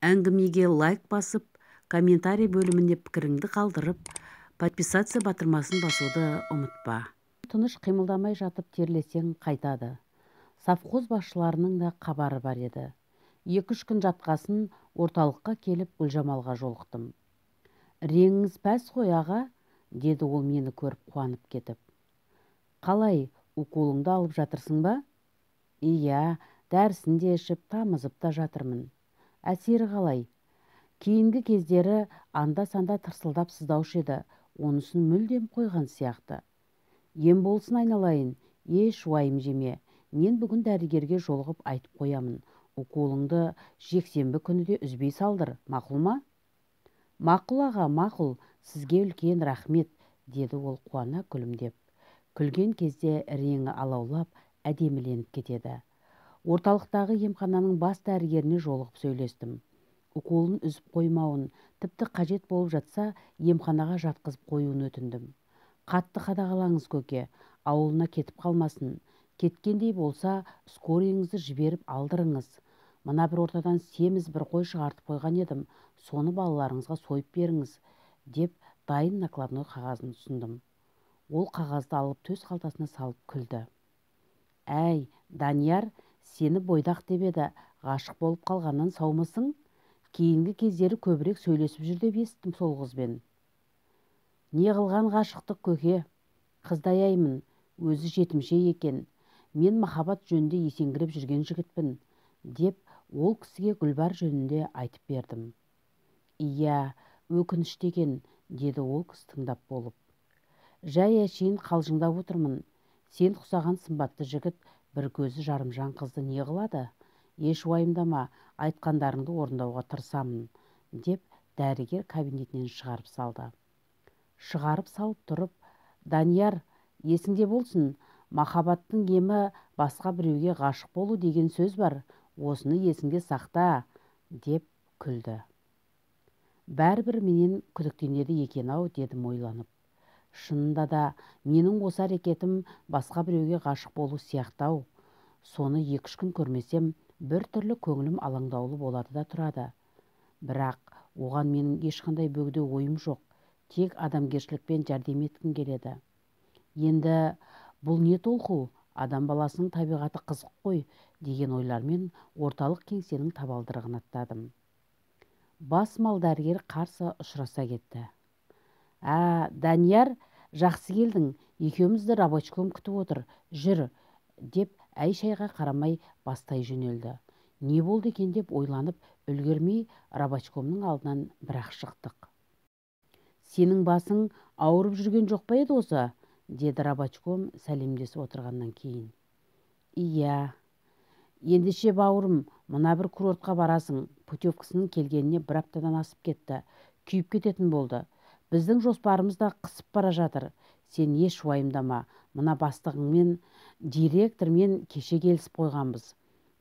Әңгімеге лайк басып, комментарий бөліміне пікіріңді қалдырып, подписаться батырмасын басуды ұмытпа. Тыныш қимылдамай жатып терлесең қайтады. Совхоз басшыларының да хабары бар еді. 2-3 күн жатқасын орталыққа келіп Гүлжамалға жолықтым. Реңіңіз пәс қой, аға, деді ол мені көріп қуанып кетіп. Қалай, уколыңды алып жатырсың ба? Иә, дәрісін де ішіп, тамызып та жатырмын. Әсері қалай? Кейінгі кездері анда-санда тырсылдап сыздаушы еді, онысын мүлдем қойған сияқты. Ем болсын айналайын, еш уайым жеме. Мен бүгін дәрігерге жолығып айтып қоямын. Уколыңды жексенбі күні де үзбей салдыр, мақұл ма? Мақұл аға, мақұл, сізге үлкен рахмет, деді ол қуана күлімдеп. Күлген кезде реңі алаулап, әдеміленіп кетеді. Орталықтағы емхананың бас дәрігеріне жолығып сөйлестім. Уколын үзіп қоймауын, тіпті қажет болып жатса, емханаға жатқызып қоюын өтіндім. Қатты қадағалаңыз, көке, ауылына кетіп қалмасын. Кеткендей болса, скорыйыңызды жіберіп алдырыңыз. Мына бір ортадан семіз бір қой шығартып қойған едім, соны балаларыңызға сойып беріңіз, деп дайын накладной қағазын ұсындым. Ол қағазды алып төс қалтасына салып күлді. Әй, Данияр, сені бойдақ деп еді, ғашық болып қалғаннан саумысың? Кейінгі кездері көбірек сөйлесіп жүр деп естідім сол қызбен. Не қылған ғашықтық, көке? Қызды аяймын, өзі жетімше екен. Мен махаббат жөнінде есеңгіреп жүрген жігітпін, деп ол кісіге Гүлбар жөнінде айтып бердім. Иә, өкінішті екен, деді ол кісі тыңдап болып. Жай әшейін қалжыңдап отырмын. Сен құсаған сымбатты жігіт бір көзі жарымжан қызды не қылады? Еш уайымдама, айтқандарыңды орындауға тырысамын, деп дәрігер кабинетінен шығарып салды. Шығарып салып тұрып, Данияр, есіңде болсын, махаббаттың емі басқа біреуге ғашық болу деген сөз бар, осыны есіңде сақта, деп күлді. Бәрібір менен күдіктенеді екен-ау, дедім ойланып. Шынында да менің осы әрекетім басқа біреуге ғашық болу сияқты-ау. Соны 2-3 күн көрмесем, бір түрлі көңілім алаңдаулы болады да тұрады. Бірақ оған менің ешқандай бөгде ойым жоқ, тек адамгершілікпен жәрдем еткім келеді. Енді бұл не толқу, адам баласының табиғаты қызық қой, деген ойлармен орталық кеңсенің табалдырығын аттадым. Бас мал дәрігер қарсы ұшыраса кетті. Ә, Данияр, жақсы келдің, екеумізді рабочком күтіп отыр, жүр, деп әй-шайға қарамай бастай жөнелді. Не болды екен деп ойланып үлгермей рабочкомның алдынан бірақ шықтық. Сенің басың ауырып жүрген жоқ па еді осы? Деді рабочком сәлемдесіп отырғаннан кейін. Иә. Ендеше бауырым, мына бір курортқа барасың, путевкасының келгеніне бір аптадан асып кетті, күйіп кететін болды. Біздің жоспарымыз да қысып бара жатыр. Сен еш уайымдама, мына бастығыңмен, директормен кеше келісіп қойғанбыз.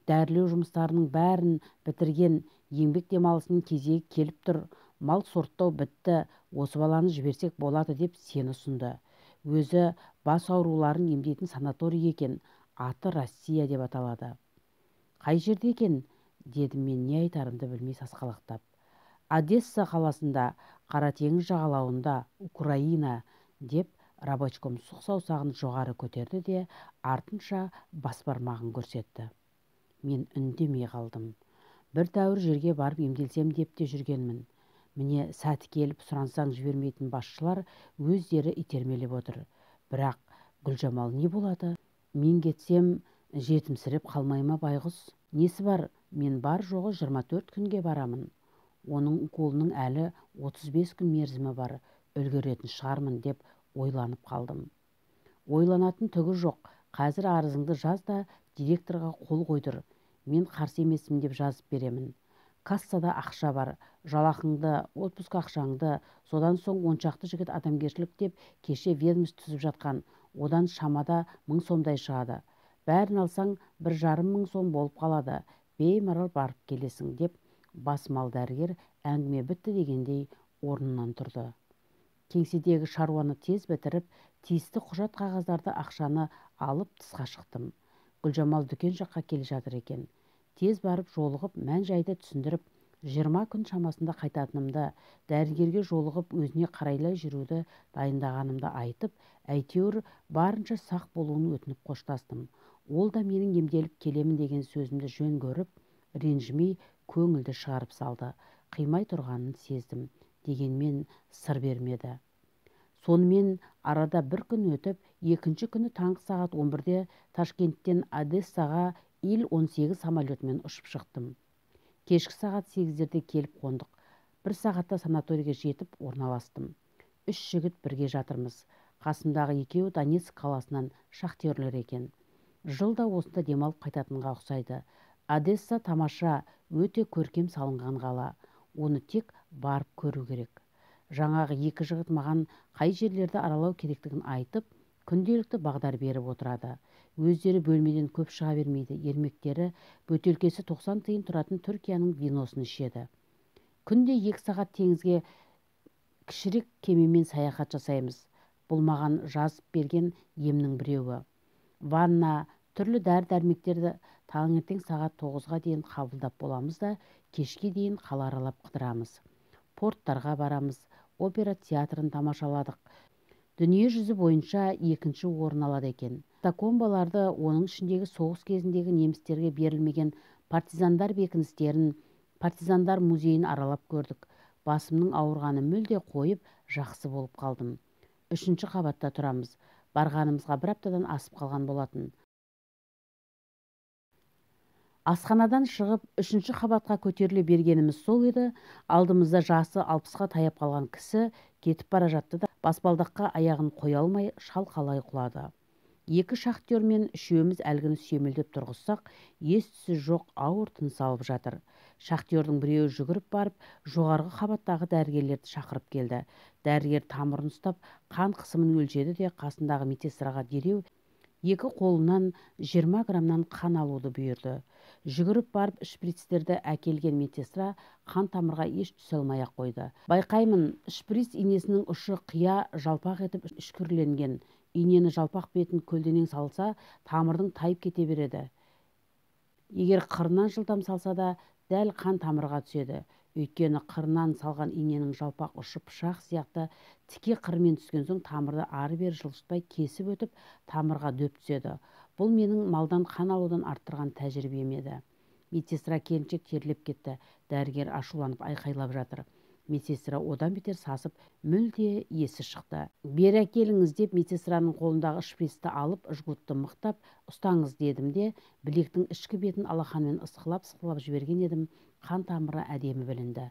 Дәрілеу жұмыстарының бәрін бітірген, еңбек демалысының кезегі келіп тұр, мал сорттау бітті, осы баланы жіберсек болады деп сені ұсынды. Өзі бас ауруларын емдейтін санаторий екен, аты Россия деп аталады. Қай жерде екен? Дедім мен не айтарымды білмей сасқалақтап. Одесса қаласында, Қара теңіз жағалауында, Украина, деп рабочком сұқ саусағын жоғары көтерді де, артынша бас бармағын көрсетті. Мен үндемей қалдым. Бір тәуір жерге барып емделсем деп те жүргенмін. Міне сәті келіп сұрансаң жібермейтін басшылар өздері итермелеп отыр. Бірақ Гүлжамал не болады? Мен кетсем жетімсіреп қалмай ма байғұс? Несі бар, мен бар жоғы 24 күнге барамын. Оның уколының әлі 35 күн мерзімі бар, үлгеретін шығармын деп ойланып қалдым. Ойланатын түгі жоқ, қазір арызыңды жаз да директорға қол қойдыр. Мен қарсы емеспін деп жазып беремін. Кассада ақша бар, жалақыңды, отпуск ақшаңды, содан соң 10 шақты жігіт адамгершілік деп кеше ведомость түзіп жатқан, одан шамада 1000 сомдай шығады. Бәрін алсаң 1,5 мың сом болып қалады, беймарал барып келесің, деп бас мал дәрігер әңгіме бітті дегендей орнынан тұрды. Кеңседегі шаруаны тез бітіріп, тиісті құжат қағаздарды, ақшаны алып тысқа шықтым. Гүлжамал дүкен жаққа келе жатыр екен. Тез барып жолығып, мән-жайды түсіндіріп, 20 күн шамасында қайтатынымды, дәрігерге жолығып өзіне қарайлай жүруді дайындағанымды айтып, әйтеуір барынша сақ болуын өтініп қоштастым. Ол да менің емделіп келемін деген сөзімді жөн көріп, ренжімей көңілді шығарып салды. Қимай тұрғанын сездім, дегенмен сыр бермеді. Сонымен арада бір күн өтіп, екінші күні таңғы сағат 11-де Ташкенттен Одессаға Ил-18 самолетімен ұшып шықтым. Кешкі сағат 8-дерде келіп қондық. Бір сағатта санаторийге жетіп орналастым. 3 жігіт бірге жатырмыз. Қасымдағы екеуі Донецк қаласынан шахтерлер екен. Жылда осында демалып қайтатынға ұқсайды. Одесса тамаша, өте көркем салынған қала. Оны тек барып көру керек. Жаңағы екі жігіт маған қай жерлерді аралау керектігін айтып, күнделікті бағдар беріп отырады. Өздері бөлмеден көп шыға бермейді. Ермектері бөтелкесі 90 тиын тұратын Түркияның виносын ішеді. Күнде 2 сағат теңізге кішірек кемемен саяхат жасаймыз. Бұл маған жазып берген емнің біреуі. Ванна, түрлі дәрі-дәрмектерді таңертең сағат 9-ға дейін қабылдап боламыз да, кешке дейін қала аралап қыдырамыз. Порттарға барамыз, опера театрын тамашаладық. Дүние жүзі бойынша екінші орын алады екен. Катакомбаларды, оның ішіндегі соғыс кезіндегі немістерге берілмеген партизандар бекіністерін, партизандар музейін аралап көрдік. Басымның ауырғаны мүлде қойып, жақсы болып қалдым. 3-ші қабатта тұрамыз. Барғанымызға бір аптадан асып қалған болатын. Асханадан шығып, 3-ші қабатқа көтеріле бергеніміз сол еді, алдымызда жасы 60-қа таяп қалған кісі кетіп бара жатты да, баспалдаққа аяғын қоя алмай шалқалай құлады. 2 шахтер мен үшеуміз әлгіні сүйемелдеп тұрғызсақ, ес-түсі жоқ ауыр тыныс алып жатыр. Шахтердің біреуі жүгіріп барып, жоғарғы қабаттағы дәрігерлерді шақырып келді. Дәрігер тамырын ұстап, қан қысымын өлшеді де, қасындағы медсестраға дереу 2 қолынан 20 граммнан қан алуды бұйырды. Жүгіріп барып шприцтерді әкелген медсестра қан тамырға еш түсе алмай-ақ қойды. Байқаймын, шприц инесінің ұшы қия жалпақ етіп үшкірленген. Инені жалпақ бетін көлденең салса, тамырдың тайып кете береді. Егер қырынан жылдам салса да, дәл қан тамырға түседі. Өйткені қырынан салған иненің жалпақ ұшы пышақ сияқты тіке қырымен түскен соң тамырды ары-бері жылжытпай кесіп өтіп, тамырға дөп түседі. Бұл менің малдан қан алудан арттырған тәжірибем еді. Медсестра келіншек терлеп кетті. Дәрігер ашуланып айқайлап жатыр. Медсестра одан бетер сасып, мүлде есі шықты. Бері әкеліңіз деп медсестраның қолындағы шприцті алып, жгутты мықтап, ұстаңыз дедім де, білектің ішкі бетін алақанмен ысқылап-ысқылап жіберген едім, қан тамыры әдемі білінді.